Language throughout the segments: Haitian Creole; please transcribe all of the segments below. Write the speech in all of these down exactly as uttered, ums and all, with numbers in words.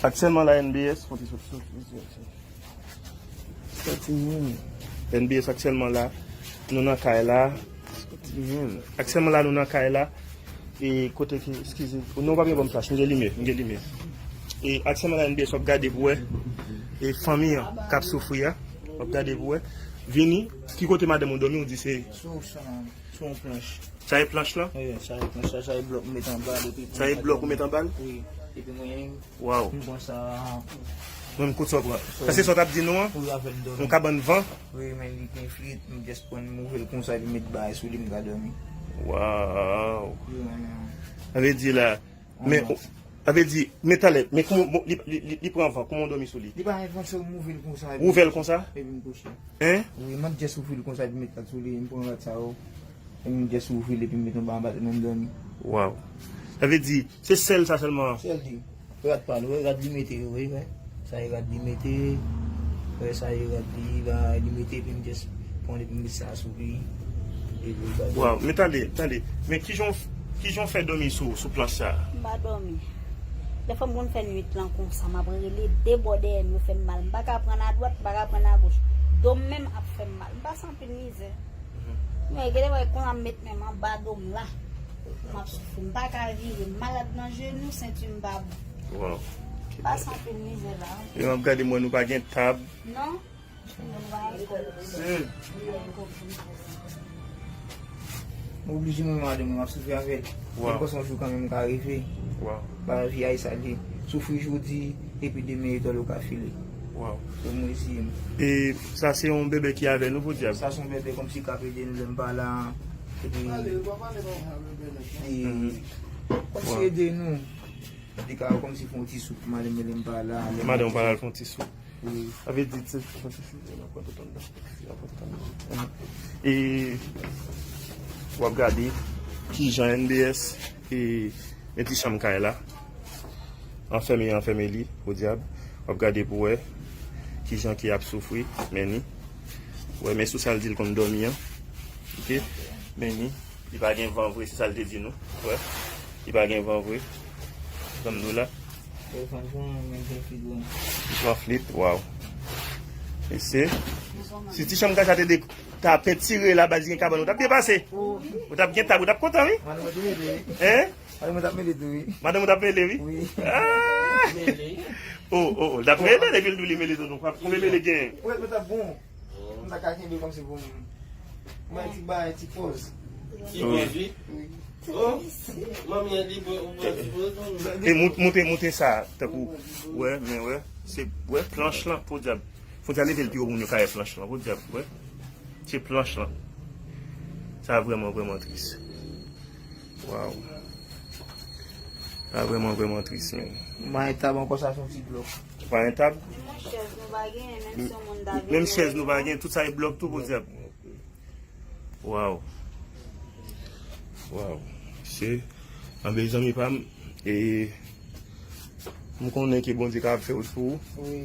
Aktyèlman la, N B S, kote sot sot. N B S aktyèlman la, nou nan kay la. Aktyèlman la, nou nan kay la. E kote ki, eskize, non, w pa gen ban m flash, m gen limyè, m gen limyè. E aktyèlman la, N B S w ap gade pou wè. E fanmi an k ap soufri a, w ap gade pou wè. Vini, ki kote madanm ou dòmi, ou di se Sou, sou, sou yon planch. Sa e planch lan? Wi, sa e planch la, sa e blòk m met anba l, epi Sa e blòk ou met anba l? Wi, epi mwen menm, Waw. M pran sa. Mwen, m kout sa w pran. Sa se sa w t ap di nou an? Wi, avè l dòmi. Yon kabann van? Wi, men li gen flit, m just pran m ouvè l konsa, epi m met bagay sou li, m ka dòmi. Waw. Wi, men, men. Sa vle di la, men, sa vle di, men talè, men kòman, bon, li, li, li, li pran van, kòman w dòmi sou li? Li pa gen van, se m ouvè l konsa, epi Ou ouvè l konsa? Epi m kouche. Hein? Wi, m ap just ouvè l konsa, epi m met rad sou li, m pran rad sa yo. Epi m just ouvri l epi m met anba anba tèt mwen m dòmi. Waw. Sa vle di, se sèl sa sèlman? Sèl li. Rad pa l, wè rad li mete yo, wi, wè. Sa e rad li mete, wè sa e rad li, ba, li mete epi m just pran epi m met sa sou li. Epi l ba Waw, men tande, tande. Men kijan w, kijan w fè dòmi sou, sou planch sa? M pa dòmi. Dèfwa m konn fè nwit lan konsa, m ap rele de bò dèyè m yo fè m mal. M pa ka pran adwat, m pa ka pran agoch. Do m menm ap fè m mal. M pase anpil mizè. Men gen de bagay konsa m met men m anba do m la. M ap soufri. M pa ka vire. M malad nan jenou, senti m pa bon. Waw. Pase anpil mizè la. E m ap gade mwen nou pa gen tab. Non. Moun pa gen kòb. M oblije mwen madanm mwen, m ap soufri avè l. Waw. Men m panse yon jou kanmenm m ka rive. Waw. Ba vi a e sa l ye. Soufri jodi, epi demen etwal yo ka file. Waw. Pou mwen isi. E sa se yon bebe ki avè nou pou dyab? Sa se yon bebe kòmsi k ap ede nou lè m pa la. Epi, e, kòmsi ede nou. Li ka kòmsi fè yon ti soup, madanm lè m pa la. Madanm ou pa la, l fè yon ti soup. Wi. Sa vle di, ti, fè yon ti soup, l ap pran tout anndan. L ap pran tout anndan. E w ap gade kijan N B S e, men ti chanm kay la. Anfème, anfème li, podyab. W ap gade pou wè kijan ki ap soufri, men ni. Wè, men sou sa l di l konn dòmi an. Ok? Men ni. Li pa gen van vre, se sa l te di nou. Wè. Li pa gen van vre. Zanm nou la. E van jan, men gen flit wi. Li pran flit, waw. Mesye. Si ti chanm kay sa te de, ta pentire la, baz gen kabann, ou t ap byen pase. Ou t ap gen tab, ou t ap kontan, wi. Madanm mwen te mele. Hein? Madanm mwen t ap mele tou, wi. Madanm ou t ap mele, wi? Wi. Ah! Oh, oh, oh, l t ap mele, depi l di w li mele tou, nou pa konbyen mele gen. Ou wè, mwen t ap bon. M ta ka kenbe kòmsi pou m bay ti, bay ti pòz. Ti pòz, wi. Wi. Oh, manmi an di bon, ou pran ti pòz, non? E mout-, moute, moute sa, tankou, wè, men wè, se, wè, planch lan, podyab. Fò di a leve l pi wo pou moun yo ka wè planch lan, podyab, wè. Se planch lan. Sa vrèman, vrèman tris. Waw. Sa vrèman, vrèman tris, men. M pa gen tab ankò, sa se yon ti blòk. Ou pa gen tab? Menm chèz nou pa gen, menm si yon moun ta vini. Menm chèz nou pa gen, tout sa e blòk tou, podyab. Waw. Waw. Se, anben, zanmi pa m, e, m konnen ke Bondye ka fè wout pou ou. Wi.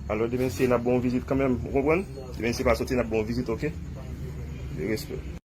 Alò, demen se n ap ba w vizit kanmenm, ou konprann? Dakò. Demen se pa soti, n ap ba w vizit, ok? Pa gen pwoblèm. De respè.